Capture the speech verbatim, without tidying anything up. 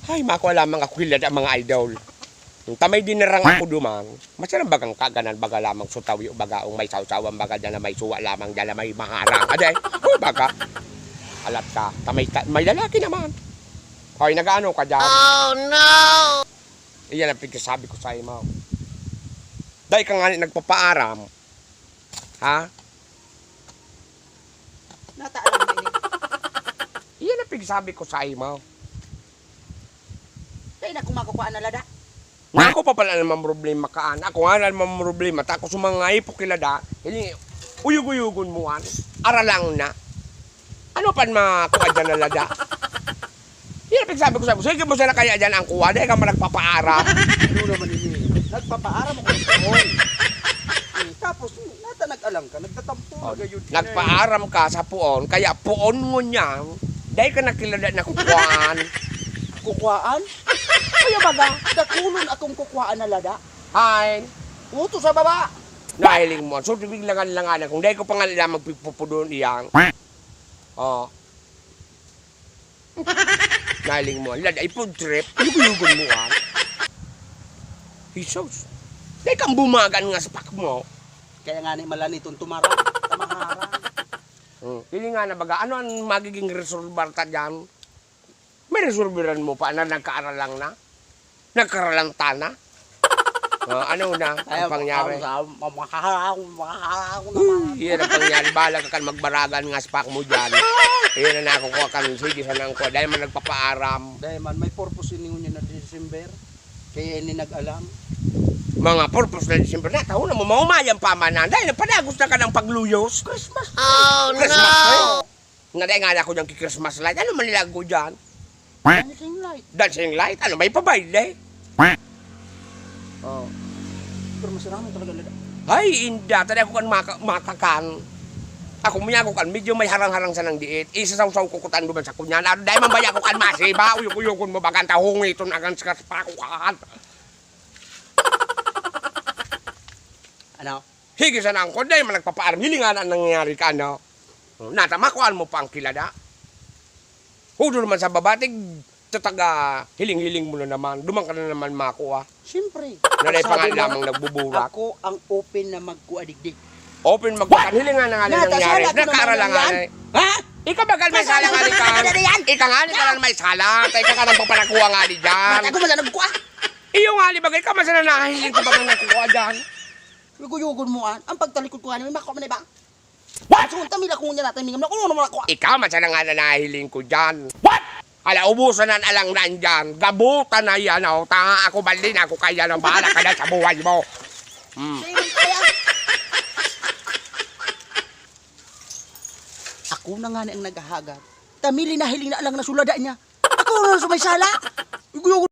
Ay, makua lamang ako ki lada, mga idol. Tamay dinarang ako duman. Masarang bagang kaganan, baga lamang sutawi o bagaong may sawsawan, baga dyan na may suwa lamang, dyan na may maharang. Aday, o baga. Alat ka, tamay ta-, may lalaki naman. Hoy, nag-aano ka dyan? Oh, no! Iyan ang pigkasabi ko sa imo. Dai ka nga ni nagpapaaram. Ha? Nata alam mo ini. Iyan ang pigsabi ko sa imo. Dai na ko makukuha na lada. Nga ako pa pala naman problema kaan. Ako nga naman problema. Takos sa mga ipok ki lada. Hili, uyog-uyogon mo an. Aralang na. Ano pan makuha dyan na lada? Yan ang pigsabi ko sa imo. Sige mo sana kaya dyan ang kuha. Dai ka man nagpapaaram. Ano naman ini? Nagpapaaram ako sa puon. Eh, tapos, nata nag-alang ka, nagtatampo Oh, na gayud ka eh. Nagpaaram ka sa puon, kaya puon mo niyan, dai ka na ki lada nakukuhaan. Kukuhaan? Kaya baga, dakulon akong kukuhaan na lada. Ay. Uto sa baba. Nahiling mo. So, biglangan-langan kung dai ko pa nga nila magpipupudon iyang. Oh. Nahiling mo, lad ay food trip, lugulugon mo, ah. Jesus. Dai kang bumagan nga spak mo. Kaya nga ni malaniton tumarang, tamaharang. Hmm. Pili nga na baga, ano ang magiging resolbar ta dyan? May resolveran mo pa na nagkaaralang na? Nagkaralantana? Oh, ano na ang Ayaw, pangyari? Ako sa, mamahahaw, mamahahaw naman. Uy, yan ang pangyari. Bahala ka kan magbaragan nga spak mo dyan. Iyan na ako ko kan sige sa nang ko. Dahil man nagpapaaram. Dahil man, may purpose ini ngunyan na December. Kaya ini nag-alam. Mga purpose na December. Nataon na mo, maumayan pa man na. Dahil nagpadagos na ka ng pagluyos. Christmas. Oh, Christmas no! Kayo. Nga dai nga ako dyan ki Christmas light. Ano man nilago dyan? Dancing light. Dancing light? Ano, may pabayle? Oh. Pero masarang talaga na. Ay, inda. Tadi ako kan maka-, makakan. Ako, may ako kan. Medyo may harang-harang sa nang diit. Isasawsaw ko kutan duman sa kunyan. Ano, dai man ba ako kan masiba? Uyok-uyokon mo ba kan tahong ito na kan sikas pa ako kan? Ano? Higi sa nangkod, dai man nagpapaaram. Hilingan ang nangyayari ka, ano? Nata, makuhaan mo pa ang kilada. Hudo naman sa babatig, tataga, hiling-hiling mo na naman. Duman ka na naman makuha. Siyempre. Na dai pa nga Sabi mo, lamang nagbuburak. Ako ang open na magkuha digdi. Open magkuha. Hilingan na nga na Nata, nangyari. Sana ako naman Nagkaaralangan yan. Na. Ha? Ikaw bagal may Kasalanan sala nga ko di ka. Naman na yan. Ika nga, di ka lang may sala. Kaya ka ka nang papanakuha nga di dyan. Ba't ako man na nagkuha? Iyo nga, di ba, ikaw man sana nahiling ko ba nang nakukuha dyan? Luguyugon mo, ah. Ang pagtalikod ko nga naman, makuha mo na iba. What? Sunta, mila kung niya natin, mingam na, kung ano mo nakuha. Ikaw man sana nga na nahiling ko dyan. What? Hala, ubusan na lang na dyan. Gabutan na yan, oh. Tanga ako, bali na ako kaya nang bahala ka na sa buhay mo. Hmm. Sa'yo man kaya. Ako na nga ni ang naghahagad. Tamili na hiling na lang na sulada niya. Ako na sa may sala. Iguyo